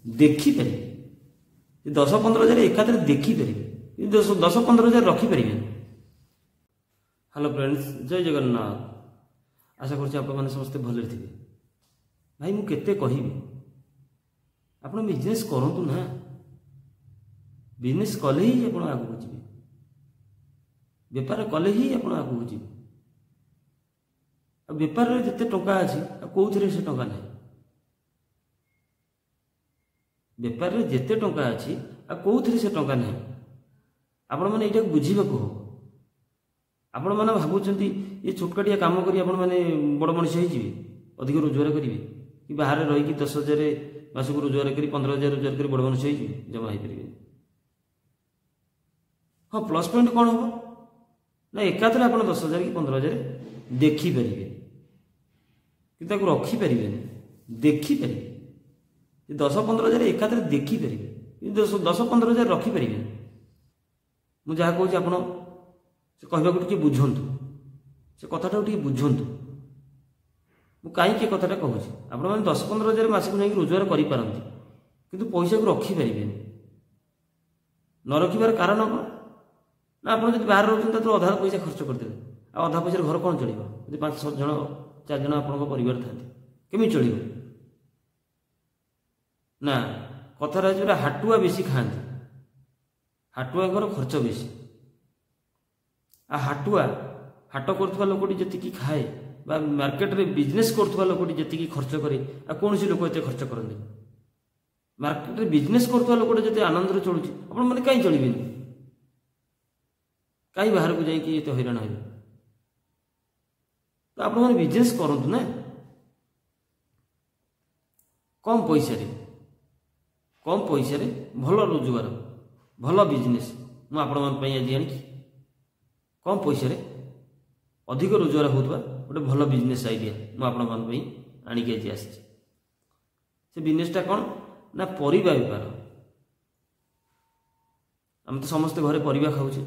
ଦେଖିପାରିବେ। 10-15 ହଜାର ଏକାଥରେ ଦେଖିପାରିବେ, କିନ୍ତୁ 10-15 ହଜାର ରଖିପାରିବେନି। ହ୍ୟାଲୋ ଫ୍ରେଣ୍ଡସ୍, ଜୟ ଜଗନ୍ନାଥ। ଆଶା କରୁଛି ଆପଣମାନେ ସମସ୍ତେ ଭଲରେ ଥିବେ। ଭାଇ, ମୁଁ କେତେ କହିବି, ଆପଣ ବିଜନେସ୍ କରନ୍ତୁ ନା। ବିଜନେସ୍ କଲେ ହିଁ ଆପଣ ଆଗକୁ ଯିବେ, ବେପାର କଲେ ହିଁ ଆପଣ ଆଗକୁ ଯିବେ। ଆଉ ବେପାରରେ ଯେତେ ଟଙ୍କା ଅଛି, ଆଉ କେଉଁଥିରେ ସେ ଟଙ୍କା ନାହିଁ। ବେପାରରେ ଯେତେ ଟଙ୍କା ଅଛି, ଆଉ କେଉଁଥିରେ ସେ ଟଙ୍କା ନାହିଁ। ଆପଣମାନେ ଏଇଟାକୁ ବୁଝିବାକୁ ହେବ। ଆପଣମାନେ ଭାବୁଛନ୍ତି ଏ ଛୋଟକାଟିଆ କାମ କରି ଆପଣମାନେ ବଡ଼ ମଣିଷ ହେଇଯିବେ, ଅଧିକ ରୋଜଗାର କରିବେ, କି ବାହାରେ ରହିକି 10 ହଜାର ମାସକୁ ରୋଜଗାର କରି, 15 ହଜାର ରୋଜଗାର କରି ବଡ଼ ମଣିଷ ହେଇଯିବେ? ଜମା ହେଇପାରିବେନି। ହଁ, ପ୍ଲସ୍ ପଏଣ୍ଟ କ'ଣ ହେବ ନା, ଏକାଥରେ ଆପଣ 10 ହଜାର କି 15 ହଜାର ଦେଖିପାରିବେ, କିନ୍ତୁ ତାକୁ ରଖିପାରିବେନି। ଦେଖିପାରିବେ 10-15 ହଜାର ଏକାଥରେ ଦେଖିପାରିବେ, କିନ୍ତୁ 10-15 ହଜାର ରଖିପାରିବେନି। ମୁଁ ଯାହା କହୁଛି ଆପଣ ସେ କହିବାକୁ ଟିକେ ବୁଝନ୍ତୁ, ସେ କଥାଟାକୁ ଟିକେ ବୁଝନ୍ତୁ। ମୁଁ କାହିଁକି ଏ କଥାଟା କହୁଛି? ଆପଣମାନେ 10-15 ହଜାର ମାସକୁ ଯାଇକି ରୋଜଗାର କରିପାରନ୍ତି, କିନ୍ତୁ ପଇସାକୁ ରଖିପାରିବେନି। ନ ରଖିବାର କାରଣ କ'ଣ ନା, ଆପଣ ଯଦି ବାହାରେ ରହୁଛନ୍ତି, ତାଥିରୁ ଅଧା ପଇସା ଖର୍ଚ୍ଚ କରିଦେବେ, ଆଉ ଅଧା ପଇସାରେ ଘର କ'ଣ ଚଳିବ? ଯଦି 5 7 ଜଣ, 4 ଜଣ ଆପଣଙ୍କ ପରିବାର ଥାନ୍ତି, କେମିତି ଚଳିବ? ନା, କଥାରେ ଅଛି ଗୋଟେ, ହାଟୁଆ ବେଶୀ ଖାଆନ୍ତି, ହାଟୁଆଙ୍କର ଖର୍ଚ୍ଚ ବେଶୀ। ଆଉ ହାଟୁଆ, ହାଟ କରୁଥିବା ଲୋକଟି ଯେତିକି ଖାଏ ବା ମାର୍କେଟରେ ବିଜନେସ୍ କରୁଥିବା ଲୋକଟି ଯେତିକି ଖର୍ଚ୍ଚ କରେ, ଆଉ କୌଣସି ଲୋକ ଏତେ ଖର୍ଚ୍ଚ କରନ୍ତିନି। ମାର୍କେଟରେ ବିଜନେସ୍ କରୁଥିବା ଲୋକଟା ଯେତେ ଆନନ୍ଦରେ ଚଳୁଛି, ଆପଣମାନେ କାହିଁ ଚଳିବେନି? କାହିଁ ବାହାରକୁ ଯାଇକି ଏତେ ହଇରାଣ ହେବେ? ତ ଆପଣମାନେ ବିଜନେସ୍ କରନ୍ତୁ ନା, କମ୍ ପଇସାରେ, କମ୍ ପଇସାରେ ଭଲ ରୋଜଗାର, ଭଲ ବିଜନେସ୍ ମୁଁ ଆପଣମାନଙ୍କ ପାଇଁ ଆଜି ଆଣିଛି। କମ୍ ପଇସାରେ ଅଧିକ ରୋଜଗାର ହେଉଥିବା ଗୋଟେ ଭଲ ବିଜନେସ୍ ଆଇଡ଼ିଆ ମୁଁ ଆପଣମାନଙ୍କ ପାଇଁ ଆଣିକି ଆଜି ଆସିଛି। ସେ ବିଜନେସ୍ଟା କ'ଣ ନା, ପରିବା ବେପାର। ଆମେ ତ ସମସ୍ତେ ଘରେ ପରିବା ଖାଉଛେ।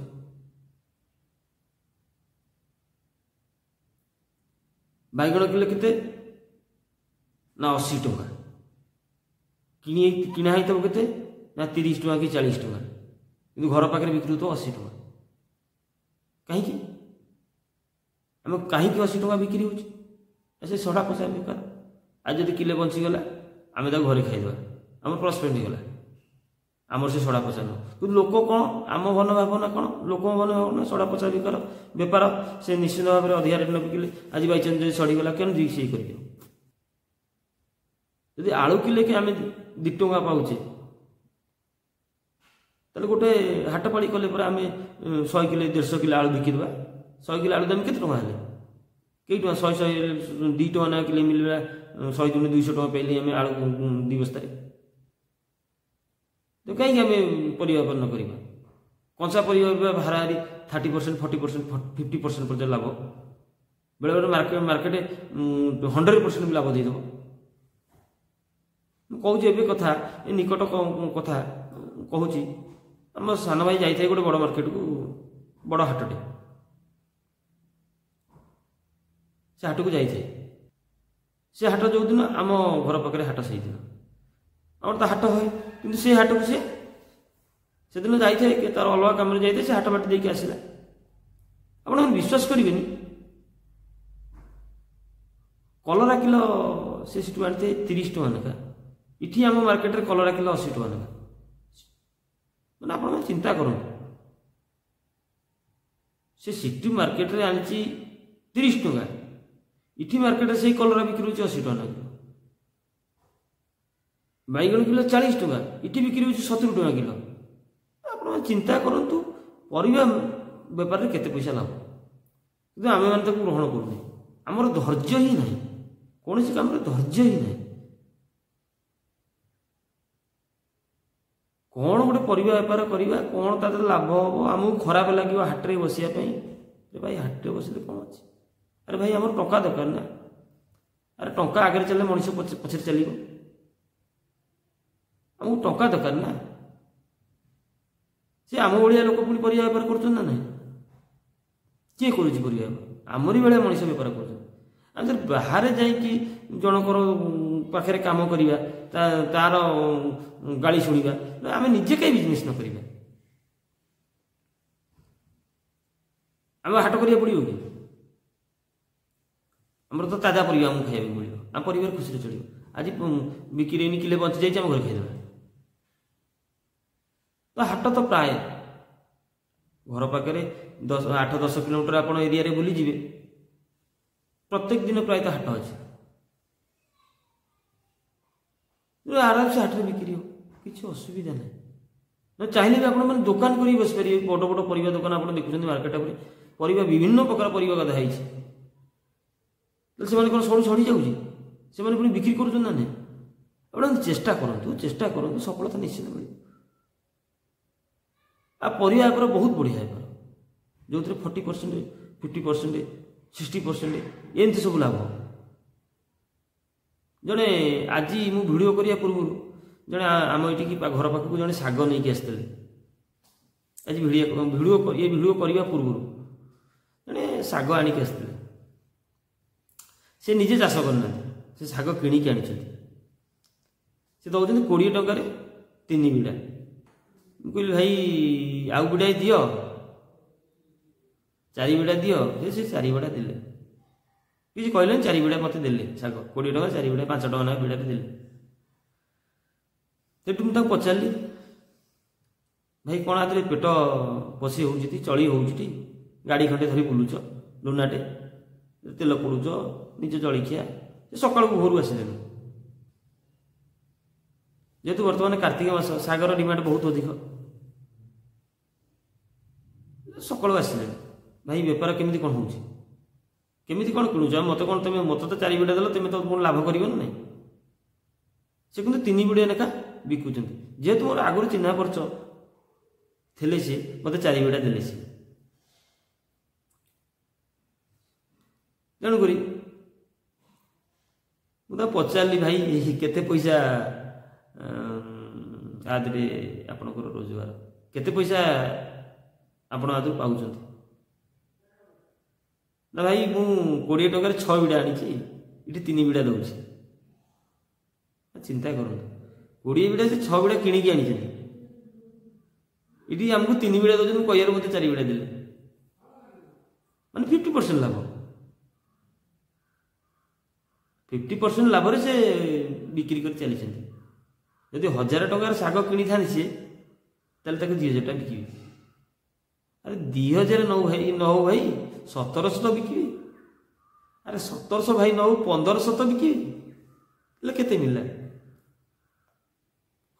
ବାଇଗଣ କିଲୋ କେତେ ନା 80 ଟଙ୍କା। କିଣା ହେଇଥିବ କେତେ ନା 30 ଟଙ୍କା କି 40 ଟଙ୍କା, କିନ୍ତୁ ଘର ପାଖରେ ବିକ୍ରି ହେଉଥିବ 80 ଟଙ୍କା। କାହିଁକି ଆମେ କାହିଁକି 80 ଟଙ୍କା ବିକ୍ରି ହେଉଛି? ସେ ସଢ଼ା ପଚା ବେପାର। ଆଉ ଯଦି କିଲେ ବଞ୍ଚିଗଲା, ଆମେ ତାକୁ ଘରେ ଖାଇଦେବା, ଆମର ପ୍ଲସ୍ ପଏଣ୍ଟ ହେଇଗଲା। ଆମର ସେ ସଢ଼ା ପଚା ନୁହଁ, କିନ୍ତୁ ଲୋକ କ'ଣ, ଆମ ମନ ଭାବନା କ'ଣ, ଲୋକଙ୍କ ମନ ଭାବନା ସଢ଼ା ପଚା ବେପାର ବେପାର। ସେ ନିଶ୍ଚିତ ଭାବରେ ଅଧିକା ରେଟ୍ ନ ବିକିଲେ, ଆଜି ବାଇଚାନ୍ସ ଯଦି ସଢ଼ିଗଲା, କେମିତି ସିଏ କରିବ? ଯଦି ଆଳୁ କିଲେକି ଆମେ 2 ଟଙ୍କା ପାଉଛେ, ତାହେଲେ ଗୋଟେ ହାଟ ପାଳି କଲେ ପରେ ଆମେ 100 କିଲୋ, 150 କିଲୋ ଆଳୁ ବିକିଦେବା। 100 କିଲୋ ଆଳୁ ଦାମ କେତେ ଟଙ୍କା ହେଲେ? କେଇ ଟଙ୍କା? 100 100 2 ଟଙ୍କା ନା କିଲୋ ମିଳିଲା, 100 ଦୁଣି 200 ଟଙ୍କା ପାଇଲେ ଆମେ ଆଳୁ 2 ବସ୍ତାରେ। ତ କାହିଁକି ଆମେ ପରିବା ବେପାର ନ କରିବା? କଞ୍ଚା ପରିବା ହାରାହାରି 30%, 40%, 50% ପର୍ଯ୍ୟନ୍ତ ଲାଭ, ବେଳେବେଳେ ମାର୍କେଟ 100% ବି ଲାଭ ଦେଇଦେବ। ମୁଁ କହୁଛି ଏବେ କଥା, ଏ ନିକଟ କଥା କହୁଛି। ଆମ ସାନ ଭାଇ ଯାଇଥାଏ ଗୋଟେ ବଡ଼ ମାର୍କେଟକୁ, ବଡ଼ ହାଟଟେ, ସେ ହାଟକୁ ଯାଇଥାଏ। ସେ ହାଟ ଯେଉଁଦିନ, ଆମ ଘର ପାଖରେ ହାଟ ସେଇଦିନ। ଆମର ତ ହାଟ ହୁଏ, କିନ୍ତୁ ସେ ହାଟକୁ ସେ ସେଦିନ ଯାଇଥାଏ କି ତାର ଅଲଗା କାମରେ ଯାଇଥାଏ। ସେ ହାଟ ବାଟି ଦେଇକି ଆସିଲା। ଆପଣ ବିଶ୍ୱାସ କରିବେନି, କଲରା କିଲୋ ସେ ସେଠୁ ଆଣିଥାଏ 30 ଟଙ୍କା ଲେଖା। ଏଠି ଆମ ମାର୍କେଟରେ କଲରା କିଲୋ 80 ଟଙ୍କା ଲେଖା। ମାନେ ଆପଣମାନେ ଚିନ୍ତା କରନ୍ତୁ, ସେ ସିଟି ମାର୍କେଟରେ ଆଣିଛି 30 ଟଙ୍କା, ଏଠି ମାର୍କେଟରେ ସେଇ କଲରା ବିକ୍ରି ହେଉଛି 80 ଟଙ୍କା କିଲୋ। ବାଇଗଣ କିଲୋ 40 ଟଙ୍କା, ଏଠି ବିକ୍ରି ହେଉଛି 70 ଟଙ୍କା କିଲୋ। ଆପଣ ଚିନ୍ତା କରନ୍ତୁ, ପରିବା ବେପାରରେ କେତେ ପଇସା ଲାଭ। କିନ୍ତୁ ଆମେମାନେ ତାକୁ ଗ୍ରହଣ କରୁନେ। ଆମର ଧୈର୍ଯ୍ୟ ହିଁ ନାହିଁ, କୌଣସି କାମରେ ଧୈର୍ଯ୍ୟ ହିଁ ନାହିଁ। କ'ଣ ଗୋଟେ ପରିବା ବେପାର କରିବା, କ'ଣ ତା ଦେହରେ ଲାଭ ହେବ? ଆମକୁ ଖରାପ ଲାଗିବ ହାଟରେ ବସିବା ପାଇଁ। ଆରେ ଭାଇ, ହାଟରେ ବସିଲେ କ'ଣ ଅଛି? ଆରେ ଭାଇ, ଆମର ଟଙ୍କା ଦରକାର ନା। ଆରେ ଟଙ୍କା ଆଗରେ ଚାଲିଲେ ମଣିଷ ପଛରେ ଚାଲିବ। ଆମକୁ ଟଙ୍କା ଦରକାର ନା। ସେ ଆମ ଭଳିଆ ଲୋକ ପୁଣି ପରିବା ବେପାର କରୁଛନ୍ତି ନା ନାହିଁ? କିଏ କରୁଛି ପରିବା ବେପାର? ଆମରି ଭଳିଆ ମଣିଷ ବେପାର କରୁଛନ୍ତି। ଆମେ ଯଦି ବାହାରେ ଯାଇକି ଜଣଙ୍କର ପାଖରେ କାମ କରିବା, ତାର ଗାଳି ଶୁଣିବା, ଆମେ ନିଜେ କାହିଁ ବିଜନେସ୍ ନ କରିବା? ଆମେ ହାଟ କରିବାକୁ ପଡ଼ିବ କି? ଆମର ତ ତାଜା ପରିବା ଆମକୁ ଖାଇବାକୁ ମିଳିବ, ଆମ ପରିବାର ଖୁସିରେ ଚଳିବ। ଆଜି ବିକ୍ରି କିଲେ ବଞ୍ଚି ଯାଇଛି, ଆମ ଘରେ ଖାଇଦେବା। ତ ହାଟ ତ ପ୍ରାୟ ଘର ପାଖରେ 10, 8, 10 କିଲୋମିଟର ଆପଣ ଏରିଆରେ ବୁଲିଯିବେ, ପ୍ରତ୍ୟେକ ଦିନ ପ୍ରାୟତଃ ହାଟ ଅଛି। ଆରାମସେ ହାଟରେ ବିକ୍ରି ହେବ, କିଛି ଅସୁବିଧା ନାହିଁ। ନ ଚାହିଁଲେ ବି ଆପଣମାନେ ଦୋକାନ କରିକି ବସିପାରିବେ। ବଡ଼ ବଡ଼ ପରିବା ଦୋକାନ ଆପଣ ଦେଖୁଛନ୍ତି ମାର୍କେଟ ଉପରେ, ପରିବା ବିଭିନ୍ନ ପ୍ରକାର ପରିବା ଗଦା ହେଇଛି। ତାହେଲେ ସେମାନେ କ'ଣ ସଡ଼ୁ ସଢ଼ି ଯାଉଛି? ସେମାନେ ପୁଣି ବିକ୍ରି କରୁଛନ୍ତି ନା ନାହିଁ? ଆପଣ ଚେଷ୍ଟା କରନ୍ତୁ, ଚେଷ୍ଟା କରନ୍ତୁ, ସଫଳତା ନିଶ୍ଚିତ ମିଳିବ। ଆଉ ପରିବା ବେପାର ବହୁତ ବଢ଼ିଆ ବେପାର, ଯେଉଁଥିରେ 40%, 50%, 60% ଏମିତି ସବୁ ଲାଭ। ଜଣେ ଆଜି ମୁଁ ଭିଡ଼ିଓ କରିବା ପୂର୍ବରୁ ଜଣେ ଆମ ଏଠିକି ଘର ପାଖକୁ ଜଣେ ଶାଗ ନେଇକି ଆସିଥିଲେ। ଆଜି ଭିଡ଼ିଓ ଏ ଭିଡ଼ିଓ କରିବା ପୂର୍ବରୁ ଜଣେ ଶାଗ ଆଣିକି ଆସିଥିଲେ। ସେ ନିଜେ ଚାଷ କରିନାହାନ୍ତି, ସେ ଶାଗ କିଣିକି ଆଣିଛନ୍ତି। ସେ ଦେଉଛନ୍ତି 20 ଟଙ୍କାରେ 3 ବିଡ଼ା। ମୁଁ କହିଲି ଭାଇ ଆଉ ବିଡ଼ାଏ ଦିଅ, 4 ବିଡ଼ା ଦିଅ। ସେ 4 ବିଡ଼ା ଦେଲେ, କିଛି କହିଲେନି, 4 ବିଡ଼ା ମୋତେ ଦେଲେ ଶାଗ। 20 ଟଙ୍କା 4 ବିଡ଼ା, 5 ଟଙ୍କା ଲେଖା ବିଡ଼ାରେ ଦେଲେ। ସେଠୁ ମୁଁ ତାକୁ ପଚାରିଲି, ଭାଇ କ'ଣ ଆଥିରେ ପେଟ ପୋଷି ହେଉଛି ଟି, ଚଳି ହେଉଛି ଟି? ଗାଡ଼ି ଖଣ୍ଡେ ଧରି ବୁଲୁଛ, ଲୁନାଟେ, ତେଲ ପୋଡ଼ୁଛ, ନିଜ ଜଳଖିଆ। ସେ ସକାଳକୁ ଭୋରୁ ଆସିଲେଣି। ଯେହେତୁ ବର୍ତ୍ତମାନ କାର୍ତ୍ତିକ ମାସ, ଶାଗର ଡିମାଣ୍ଡ ବହୁତ ଅଧିକ, ସକାଳୁ ଆସିଲେଣି। ଭାଇ ବେପାର କେମିତି କ'ଣ ହେଉଛି, କେମିତି କ'ଣ କିଣୁଛ? ମୋତେ କ'ଣ ତୁମେ ମୋତେ ତ 4 ବିଡ଼ା ଦେଲ, ତୁମେ ତ ପୁଣି ଲାଭ କରିବ ନା ନାହିଁ? ସେ କିନ୍ତୁ 3 ବିଡ଼ା ଲେଖା ବିକୁଛନ୍ତି। ଯେହେତୁ ମୋର ଆଗରୁ ଚିହ୍ନା ପରିଚୟ ଥିଲେ, ସିଏ ମୋତେ 4 ବିଡ଼ା ଦେଲେ ସିଏ। ତେଣୁକରି ମୁଁ ତାକୁ ପଚାରିଲି, ଭାଇ କେତେ ପଇସା ଆଦିରେ ଆପଣଙ୍କର ରୋଜଗାର, କେତେ ପଇସା ଆପଣ ଆଦରୁ ପାଉଛନ୍ତି? ନା ଭାଇ ମୁଁ 20 ଟଙ୍କାରେ 6 ବିଡ଼ା ଆଣିଛି, ଏଠି 3 ବିଡ଼ା ଦେଉଛି। ଚିନ୍ତା କରନ୍ତୁ, 20 ବିଡ଼ା ସେ 6 ବିଡ଼ା କିଣିକି ଆଣିଛନ୍ତି, ଏଠି ଆମକୁ 3 ବିଡ଼ା ଦେଉଛନ୍ତି। ମୁଁ କହିବାରୁ ମୋତେ 4 ବିଡ଼ା ଦେଲେ, ମାନେ 50% ଲାଭ। 50% ଲାଭରେ ସେ ବିକ୍ରି କରି ଚାଲିଛନ୍ତି। ଯଦି 1000 ଟଙ୍କାର ଶାଗ କିଣିଥାନ୍ତି ସିଏ, ତାହେଲେ ତାକୁ 2000 ଟଙ୍କା ବିକିବେ। ଆରେ 2000 ନଉ ଭାଇ, ନ ହଉ ଭାଇ 1700 ତ ବିକିବେ। ଆରେ 1700 ଭାଇ ନ ହଉ 1500 ତ ବିକିବେ। ହେଲେ କେତେ ମିଳିଲା?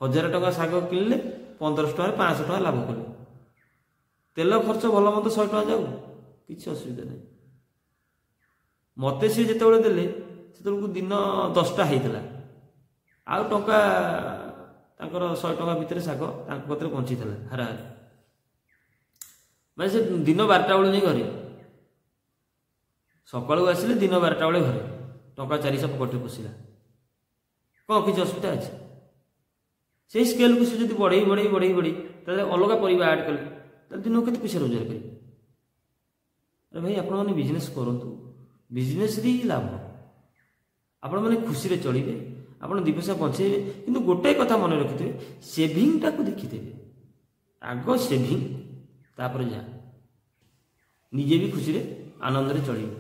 1000 ଟଙ୍କା ଶାଗ କିଣିଲେ 1500 ଟଙ୍କାରେ 500 ଟଙ୍କା ଲାଭ କଲେ। ତେଲ ଖର୍ଚ୍ଚ ଭଲ ମନ୍ଦ 100 ଟଙ୍କା ଯାଉ, କିଛି ଅସୁବିଧା ନାହିଁ। ମୋତେ ସିଏ ଯେତେବେଳେ ଦେଲେ ସେତେବେଳକୁ ଦିନ 10ଟା ହେଇଥିଲା, ଆଉ ଟଙ୍କା ତାଙ୍କର 100 ଟଙ୍କା ଭିତରେ ଶାଗ ତାଙ୍କ କତିରେ ବଞ୍ଚିଥିଲା ହାରାହାରି। ମାନେ ସେ ଦିନ 12ଟା ବେଳୁ ଯାଇ ଘରେ, ସକାଳୁ ଆସିଲେ ଦିନ 12ଟା ବେଳେ ଘରେ ଟଙ୍କା 400 ପକେଟରେ ପଶିଲା। କ'ଣ କିଛି ଅସୁବିଧା ଅଛି? ସେଇ ସ୍କେଲ୍କୁ ସେ ଯଦି ବଢ଼େଇ ବଢ଼େଇ ବଢ଼େଇ ବଢ଼େଇ ତାହେଲେ ଅଲଗା ପରିବା ଆଡ଼୍ କଲେ, ତାହେଲେ ଦିନକୁ କେତେ ପଇସା ରୋଜଗାର କରିବେ? ଆରେ ଭାଇ ଆପଣମାନେ ବିଜନେସ୍ କରନ୍ତୁ, ବିଜନେସ୍ରେ ହିଁ ଲାଭ। ଆପଣମାନେ ଖୁସିରେ ଚଳିବେ, ଆପଣ 2 ପଇସା ବଞ୍ଚେଇବେ। କିନ୍ତୁ ଗୋଟାଏ କଥା ମନେ ରଖିଥିବେ, ସେଭିଂଟାକୁ ଦେଖିଦେବେ ଆଗ, ସେଭିଂ ତାପରେ ଯାହା, ନିଜେ ବି ଖୁସିରେ ଆନନ୍ଦରେ ଚଳିବେ।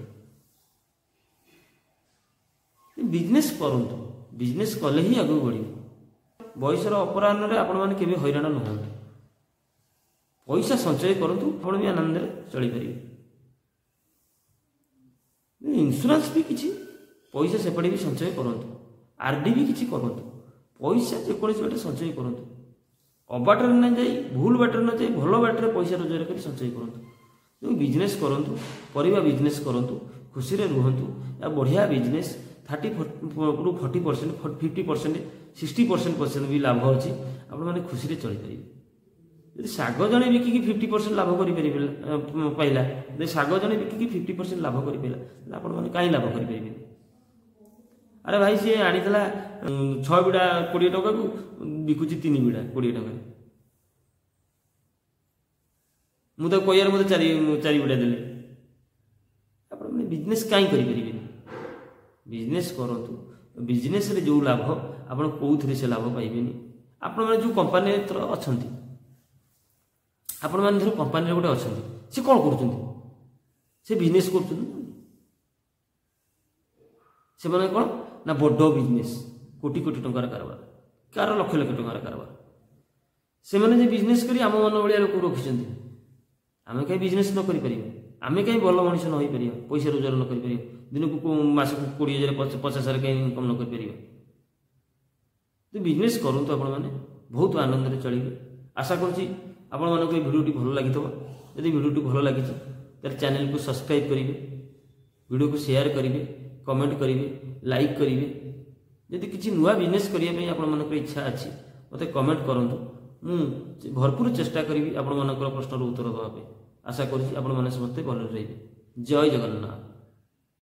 ବିଜନେସ୍ କରନ୍ତୁ, ବିଜନେସ୍ କଲେ ହିଁ ଆଗକୁ ବଢ଼ିବେ। ବୟସର ଅପରାହ୍ନରେ ଆପଣମାନେ କେବେ ହଇରାଣ ନ ହୁଅନ୍ତୁ, ପଇସା ସଞ୍ଚୟ କରନ୍ତୁ, ଆପଣ ବି ଆନନ୍ଦରେ ଚଳିପାରିବେ। ଇନ୍ସୁରାନ୍ସ ବି କିଛି ପଇସା ସେପଟେ ବି ସଞ୍ଚୟ କରନ୍ତୁ, ଆର୍ ଡି ବି କିଛି କରନ୍ତୁ, ପଇସା ଯେକୌଣସି ବାଟେ ସଞ୍ଚୟ କରନ୍ତୁ। ଅବାଟରେ ନ ଯାଇ, ଭୁଲ ବାଟରେ ନ ଯାଇ, ଭଲ ବାଟରେ ପଇସା ରୋଜଗାର କରି ସଞ୍ଚୟ କରନ୍ତୁ। ତେଣୁ ବିଜନେସ୍ କରନ୍ତୁ, ପରିବା ବିଜନେସ୍ କରନ୍ତୁ, ଖୁସିରେ ରୁହନ୍ତୁ। ଆଉ ବଢ଼ିଆ ବିଜନେସ୍, 30ରୁ 40%, 50%, 60% ପର୍ଯ୍ୟନ୍ତ ବି ଲାଭ ଅଛି, ଆପଣମାନେ ଖୁସିରେ ଚଳିପାରିବେ। ଯଦି ଶାଗ ଜଣେ ବିକିକି 50% ଲାଭ କରିପାରିବେ ପାଇଲା, ଯଦି ଶାଗ ଜଣେ ବିକିକି 50% ଲାଭ କରିପାରିଲା, ତାହେଲେ ଆପଣମାନେ କାହିଁ ଲାଭ କରିପାରିବେନି? ଆରେ ଭାଇ ସିଏ ଆଣିଥିଲା 6 ବିଡ଼ା 20 ଟଙ୍କାକୁ, ବିକୁଛି 3 ବିଡ଼ା 20 ଟଙ୍କାରେ। ମୁଁ ତାକୁ କହିବାରେ ମୋତେ 4 ବିଡ଼ା ଦେଲେ। ଆପଣମାନେ ବିଜନେସ୍ କାହିଁ କରିପାରିବେନି? ବିଜନେସ୍ କରନ୍ତୁ, ବିଜନେସ୍ରେ ଯେଉଁ ଲାଭ, ଆପଣ କେଉଁଥିରେ ସେ ଲାଭ ପାଇବେନି। ଆପଣମାନେ ଯେଉଁ କମ୍ପାନୀରେ ଅଛନ୍ତି, ଆପଣମାନେ ଧର କମ୍ପାନୀରେ ଗୋଟେ ଅଛନ୍ତି, ସେ କ'ଣ କରୁଛନ୍ତି? ସେ ବିଜନେସ୍ କରୁଛନ୍ତି। ସେମାନେ କ'ଣ ନା ବଡ଼ ବିଜନେସ୍, କୋଟି କୋଟି ଟଙ୍କାର କାରବାର, କାହାର ଲକ୍ଷ ଲକ୍ଷ ଟଙ୍କାର କାରବାର। ସେମାନେ ଯେ ବିଜନେସ୍ କରି ଆମ ମନ ଭଳିଆ ଲୋକ ରଖିଛନ୍ତି, ଆମେ କାହିଁ ବିଜନେସ୍ ନ କରିପାରିବା? ଆମେ କାହିଁ ଭଲ ମଣିଷ ନ ହେଇପାରିବା? ପଇସା ରୋଜଗାର ନ କରିପାରିବା? ଦିନକୁ ମାସକୁ 20,000 50,000 କାହିଁ ଇନକମ୍ ନ କରିପାରିବା? ତ ବିଜନେସ୍ କରନ୍ତୁ ଆପଣମାନେ, ବହୁତ ଆନନ୍ଦରେ ଚଳିବେ। ଆଶା କରୁଛି ଆପଣମାନଙ୍କୁ ଏ ଭିଡ଼ିଓଟି ଭଲ ଲାଗିଥିବ। ଯଦି ଭିଡ଼ିଓଟି ଭଲ ଲାଗିଛି, ତାହେଲେ ଚ୍ୟାନେଲକୁ ସବସ୍କ୍ରାଇବ୍ କରିବେ, ଭିଡ଼ିଓକୁ ସେୟାର କରିବେ, କମେଣ୍ଟ କରିବେ, ଲାଇକ୍ କରିବେ। ଯଦି କିଛି ନୂଆ ବିଜନେସ୍ କରିବା ପାଇଁ ଆପଣମାନଙ୍କର ଇଚ୍ଛା ଅଛି, ମୋତେ କମେଣ୍ଟ କରନ୍ତୁ। ମୁଁ ଭରପୁର ଚେଷ୍ଟା କରିବି ଆପଣମାନଙ୍କର ପ୍ରଶ୍ନର ଉତ୍ତର ଦେବା ପାଇଁ। ଆଶା କରୁଛି ଆପଣମାନେ ସମସ୍ତେ ଭଲରେ ରହିବେ। ଜୟ ଜଗନ୍ନାଥ।